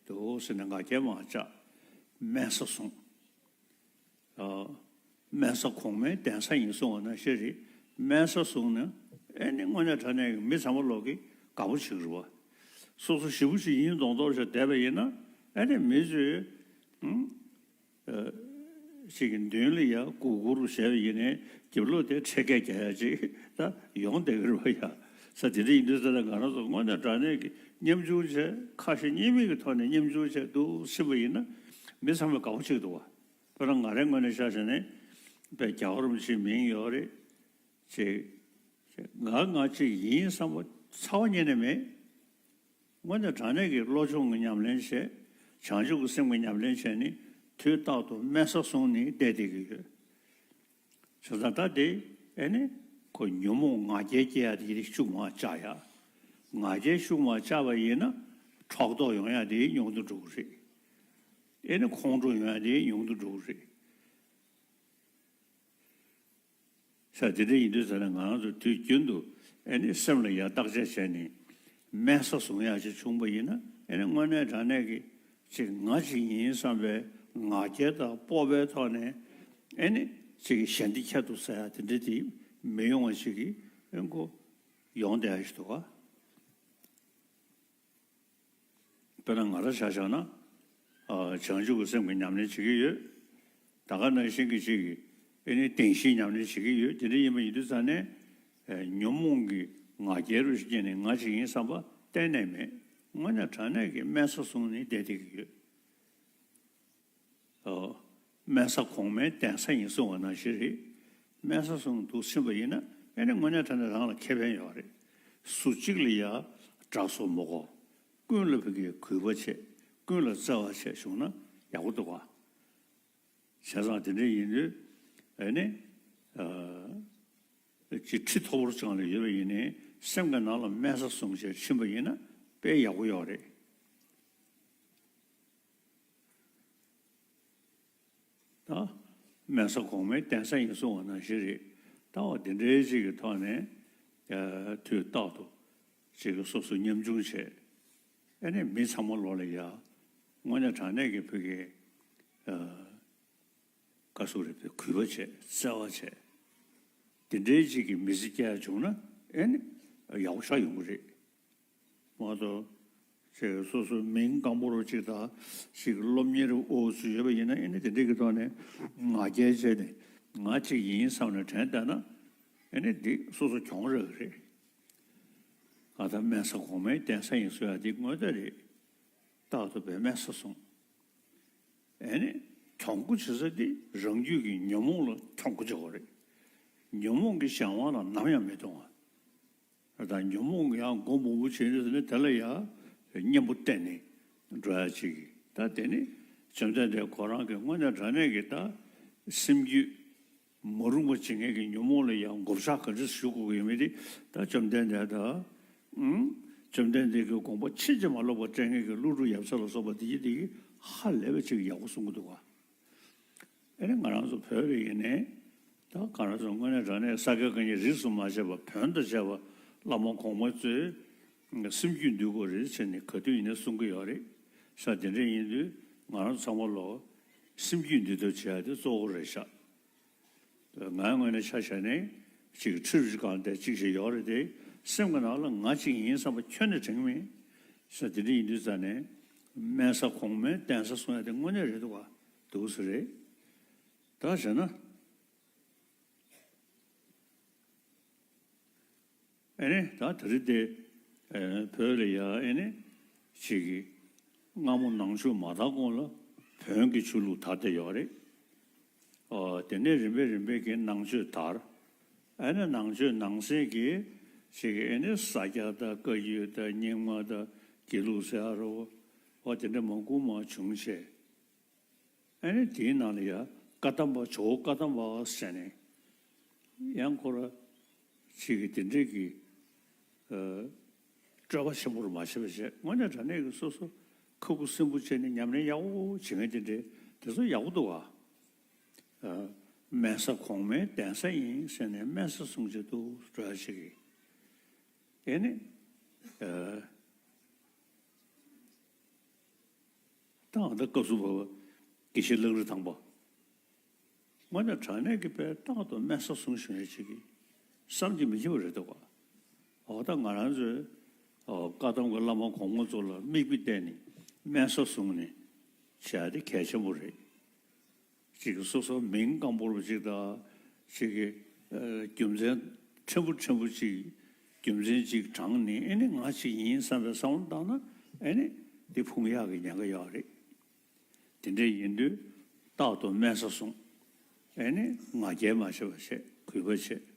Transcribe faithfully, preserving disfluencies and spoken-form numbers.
འདུག་ཟེར་ནས་ང་རྒྱལ་མ་བཅག་སྨན་ས་བཟུང་། ཨ། སྨན་ས་གོང་མའི་གདན་ས་ཡིན་གསུང་བ་ནང་བཞིན་རེད། སྨན་ས་བཟུང་ན་ཨེ་ནི་དངོས་གནས་དྲང་གནས་ཀྱི་མི་ཚང་མ་ལོག་གི་དགའ་པོ་བྱེད་ཀྱི་རེད་བ། སོ་སོ་ཞེ་པོ་ཅིག་ཡིན་མདོག་མདོག་བྱས་བསྡད་པ་ཡིན་ན་ཨེ་ནི་མི་ཚོས་ཨང་། ཅིག་གི་མདུན་ལ་ཡ་གུ་གུ་རུ་བྱས་པ་ཡིན་ནའི་རྒྱབ་ལོགས་དེ་འཕྲེད་སྐད་རྒྱག་ཡ་ཅིག་ད་ཡོང་བསྡད་ཀྱི་རེད་བ་ཡ། ས་དེ་འདྲ་ཡིན་དུས་ཙ་ན་ང་རང་ཚོ་དངོས་གནས་དྲང་གནས་ཀྱི་ཉམ་ཆུང་བྱས་ཁ་ཞེ་གཉིས་མེད་ཀྱི་ཐོག་ནས་ཉམ་ཆུང་བྱས་འདུག་ཕྱིན་པ་ཡིན་ན་མི་ཚང་མས་དགའ་པོ་བྱེད་ཀྱི་འདུག་བ། དཔེར་ན་ང་རའི་ངོས་ནས་ཆ་བཞག་ན་དཔེ་རྒྱལ་བ་རིན་པོ་ཆེའི་མིང་ཡོད་རེད། ཅེས། ང་ང་གཅིག་ཡིན་བསམ་པ་ཚ་བ་ཉིད་ནས་མེད། དངོས་གནས་དྲང་གནས་ཀྱི་བློ་སྦྱོང་གི་ཉམས་ལེན་བྱས། བྱང་ཆུབ་ཀྱི་སེམས་ཀྱི་ཉམས་ལེན་བྱས་ནས་དུས་རྟག་ཏུ་སྨན་ས་བཟུང་ནས་བསྡད་བསྡད་ཀྱི་ཡོད། བྱས་ཙང་ད་དེ་ཨེ་ནི་ཁོ་ཉོན་མོངས་ང་རྒྱལ་སྐྱེ་ཡ་དེ་ཤུགས་མ་བཅག་ཡ། ང་རྒྱལ་ཤུགས་མ་བཅག་པ་ཡིན་ན་ཕྲག་དོག་ཡོང་ཡ་དེ་ཉུང་དུ་འགྲོ་གི་རེད། ཨེ་ནི་ཁོང་ཁྲོ་ཡོང་ཡ་དེ་ཉུང་དུ་འགྲོ་གི་རེད། ས་དེ་འདྲ་ཡིན་དུས་ཙ་ན་ང་རང་ཚོ་དུས་རྒྱུན་དུ་ཨེ་ནི་སེམས་ལ་ཡ་བརྟག་དཔྱད་བྱས་ནས་སྨན་ས་བཟུང་ཡག་ཅིག་བྱུང་པ་ཡིན་ན་ཨེ་ནི་དངོས་གནས་དྲང་གནས་ཀྱི་ཅིག་ང་ཅིག་ཡིན་བསམ་པའི་ང་རྒྱལ་དང་སྤོབས་པའི་ཐོག་ནས་ཨེ་ནི་ཅིག་ཞལ་འདི་ཁྱད་དུ་ཟ་ཡ་དེ་འདྲ་དེ་མི་ཡོང་བ་ཞིག་གི་ཨེ་ཁོ་ཡོང་བསྡད་ཡ་ཞིག་འདུག་ག་དཔེར་ན་ང་རང་ཆ་བཞག་ན། ཨ། བྱང་ཆུབ་ཀྱི་སེམས་ཀྱི་ཉམས་ལེན་བྱེད་ཀྱི་ཡོད། ད་ག་ནང་བཞིན་གྱི་ཅིག་གིས་ཨེ་ནི་བདེན་བཞིའི་ཉམས་ལེན་བྱེད་ཀྱི་ཡོད། དེ་འདྲ་ཡིན་པ་ཡིན་དུས་ཙང་ནས། ཨ། ཉོན་མོངས་ཀྱི་ང་རྒྱལ་རུ་སྐྱེས་ནས་ང་ཅིག་ཡིན་བསམ་པ་གཏན་ནས་མེད། དངོས་གནས་དྲང་གནས་ཀྱི་སྨན་ས་བཟུང་ནས་བསྡད་བསྡད་ཀྱི་ཡོད། ཨོ། སྨན་ས་གོང་མའི་གདན་ས་ཡིན་གསུང་བ་ནང་བཞིན་རེད། སྨན་ས་སོང་འདུག་ཕྱིན་པ་ཡིན་ན་ཨེ་ནི་དངོས་གནས་དྲང་གནས་རང་ལ་ཁེ་ཕན་ཡོད་རེད། སུ་གཅིག་ལ་ཡ་དྲག་སོ་མོ་གོ། ཀུན་ལ་ཕ་གིའི་གུས་པ་བྱས། ཀུན་ལ་བརྩེ་བ་བྱས་བྱུང་ན་ཡག་པོ་འདུག་ག་བྱས་ཙང་དེ་འདྲ་ཡིན་དུས་ཨེ་ནི། ཨ། ཅིག་ཁྲི་མཐོ་པོར་བཅངས་ནས་ཡོད་པ་ཡིན་ནའི་སེམས་ཀྱི་ནང་ལ་སྨན་ས་བཟུང་བྱས་ཕྱིན་པ་ཡིན་ན་དཔེ་ཡག་པོ་ཡོད་རེད། ད་སྨན་ས་གོང་མའི་གདན་ས་ཡིན་གསུང་བ་ནང་བཞིན་རེད། ད་འོ་དེ་འདྲའི་ཅིག་གི་ཐོག་ནས་ཨ། དུས་རྟག་ཏུ་ཅིག་གི་སོ་སོ་ཉམ་ཆུང་བྱས། ཨ་ནི་མི་ཚང་མ་ལོག་ལ་ཡ་དངོས་གནས་དྲང་གནས་ཀྱི་ཕ་གི་ཨ། བཀའ་ཟུར་རེད་པས་གུས་པ་བྱས་བརྩེ་བ་བྱས། དེ་འདྲའི་ཅིག་གི་མི་ཚེ་སྐྱེལ་ཡ་བྱུང་ན་ཨེ་ནི་ཡག་པོ་ཞེ་དྲག་ཡོང་གི་རེད། མ་གཏོགས་ཅིག་སོ་སོའི་མིང་སྒང་པོ་རུ་ཅིག་དང་ཅིག་སློབ་གཉེར་འོག་ཚུད་ཡོད་པ་ཡིན་ན་ཨེ་ནི་དེ་འདྲའི་གི་ཐོག་ནས་ང་རྒྱལ་བྱས་ནས་ང་ཅིག་ཡིན་བསམ་ནས་དྲན་བསྡད་ན་ཨེ་ནི་འདི་སོ་སོ་གྱོང་རག་གི་རེད། ང་ད་སྨན་ས་གོང་མའི་གདན་ས་ཡིན་གསུང་ཡ་འདི་དངོས་གནས་རེད། རྟག་ཏུ་བའི་སྨན་ས་སོང་། ཨེ་ནི། གྱོང་པོ་བྱེད་ས་དེ་རང་རྒྱུད་ཀྱི་ཉོན་མོངས་ལ་གྱོང་པོ་བྱེད་དགོས་རེད། ཉོན་མོངས་ཀྱི་གཞན་དབང་ལ་ནམ་ཡང་མི་གཏོང་བ། ད་ཉོན་མོངས་ཀྱི་ཡང་མགོ་མང་པོ་བྱས་ནས་དེ་ལ་ཡང་གཉེན་པོ་བསྟེན་ནས་འགྲོ་ཡ་ཅིག་གིས་ད་དེ་ནི་བཅོམ་ལྡན་འདས་ཁོ་རང་གི་དངོས་གནས་དྲང་གནས་ཀྱི་ད་སེམས་རྒྱུད། མ་རུངས་པ་བྱེད་མཁན་གྱི་ཉོན་མོངས་ལ་ཡང་བགོ་བཤའ་ག་འདྲ་ཞུ་དགོས་ཀྱི་ཡོད་མེད་དེ་ད་བཅོམ་ལྡན་འདས་དང་། ཨང་། བཅོམ་ལྡན་འདས་ཀྱི་དགོངས་པ་ཕྱིན་ཅི་མ་ལོག་པ་སྤྲད་མཁན་གྱི་ཀླུ་སྒྲུབ་ཡབ་སྲས་ལ་སོགས་པ་དེ་གྱིས་དེ་གི་ཧ་ལས་པ་ཅིག་ཡག་པོ་གསུང་གི་འདུག་ག་ཨེ་ནི་ང་རང་ཚོ་བོད་པ་ཡིན་ནའི་ད་ག་རང་ཚོ་དངོས་གནས་དྲང་གནས་ས་དགེ་བཀའ་རྙིང་རིས་སུ་མ་ཆད་པ་བོན་དང་བཅས་པ་བླ་མ་གོང་མ་ཚོས་སེམས་རྒྱུད་འདུལ་དགོས་རེད་ཟེར་ནས་ག་དུས་ཡིན་ནའི་གསུང་གི་ཡོད་རེད། ས་དེ་འདྲ་ཡིན་དུས་ང་རང་ཚང་མ་ལོ་སེམས་རྒྱུད་འདུལ་ཐབས་བྱེད་ཡ་དེ་གཙོ་བོ་རེད་ཤག་ང་ངོས་ནས་ཆ་བཞག་ནས་ཅིག་ཁྲི་རུ་གང་དེ་ཅིག་ཞིག་ཡོད་རེད་དེ་སེམས་ཀྱི་ནང་ལ་ང་ཅིག་ཡིན་བསམ་པ་ཁྱོན་ནས་དྲན་གྱི་མེད། ས་དེ་འདྲ་ཡིན་དུས་ཙང་ནས་སྨན་ས་གོང་མའི་གདན་ས་གསུང་ཡ་དེ་དངོས་གནས་རེད་འདུག་ག་འདུག་སེ་རེད། ད་བྱས་ན། ཨེ་ནི་ད་དེ་རིང་དེ་ཨེ་བོད་ལ་ཡ་ཨེ་ནི་ཅིག་གི་སྔ་མོ་ནང་ཆོས་མ་དར་གོང་ལ་བོན་གྱི་ཆོས་ལུགས་དར་བསྡད་ཡོད་རེད། ཨོ་དེ་ནས་རིམ་པས་རིམ་པས་ཀྱི་ནང་ཆོས་དར། ཨེ་ནི་ནང་ཆོས་ནང་གསེས་ཀྱི་ཅིག་གི་ཨེ་ནི་ས་སྐྱ་དང་བཀའ་བརྒྱུད་དང་རྙིང་མ་དང་དགེ་ལུགས་ཟེར་ཡ་རོ། ཨོ་དེ་འདྲ་མང་པོ་མང་བྱུང་བྱས། ཨ་ནི་དེའི་ནང་ལ་ཡང་བཀའ་གདམས་པ་ཇོ་བོ་བཀའ་གདམས་པ་ཟེར་ནས་ཡང་ཁོ་ར་ཅིག་གིས་དེ་འདྲས་ཀྱི་ཨ་སྤྲོས་པ་ཆེན་པོ་རུ་མ་བྱེད་པ་བྱས་དངོས་གནས་དྲང་གནས་ཀྱི་སོ་སོ་ཁ་ཁུ་སིམ་པོ་བྱས་ནས་ཉམས་ལེན་ཡག་པོ་བྱེད་མཁན་དེ་འདྲས་དེ་ཚོ་ཡག་པོ་འདུག་ག་ཨ་སྨན་ས་གོང་མའི་གདན་ས་ཡིན་ཟེར་ནས་སྨན་ས་བཟུང་བྱས་འདུག་འགྲོ་ཡ་ཞིག་གིས་ཨེ་ནི་ཨ། ད་ཨ་ད་སྐབས་སུ་བབ་པ་དགེ་བཤེས་གླང་རི་ཐང་པ། དངོས་གནས་དྲང་གནས་ཀྱི་དཔེ་རྟག་ཏུ་དམན་ས་བཟུང་བཞིན་རེད་ཅིག་གིས་བསམ་གྱིས་མི་ཁྱབ་པ་རེད་འདུག་ག། འོ་ད་ང་རང་ཚོའི་ཨོ་བཀའ་གདམས་ཀྱི་བླ་མ་གོང་མ་ཚོ་ལ་མིག་དཔེ་བལྟས་ནས་དམན་ས་བཟུང་ནས་བྱས་ཏེ་གལ་ཆེན་པོ་རེད། ཅིག་སོ་སོ་མིང་སྐམ་པོར་བ་ཅིག་དང་། ཅིག་གི་ཨ་རྒྱུ་མཚན་ཕྲན་བུ་ཕྲན་བུ་ཅིག་རྒྱུ་མཚན་ཅིག་དྲངས་ནས་ཨེ་ནི་ང་ཅིག་ཡིན་བསམ་པའི་བསམ་བློ་བཏང་ན་ཨེ་ནི་འདི་ཕུང་ཡག་གི་ཉེན་ཁ་ཡོད་རེད། དེ་འདྲ་ཡིན་དུས་རྟག་ཏུ་དམན་ས་བཟུང་། ཨེ་ནི་ང་རྒྱལ་མ་བྱེད་པ་བྱེད། གུས་པ་བྱེད།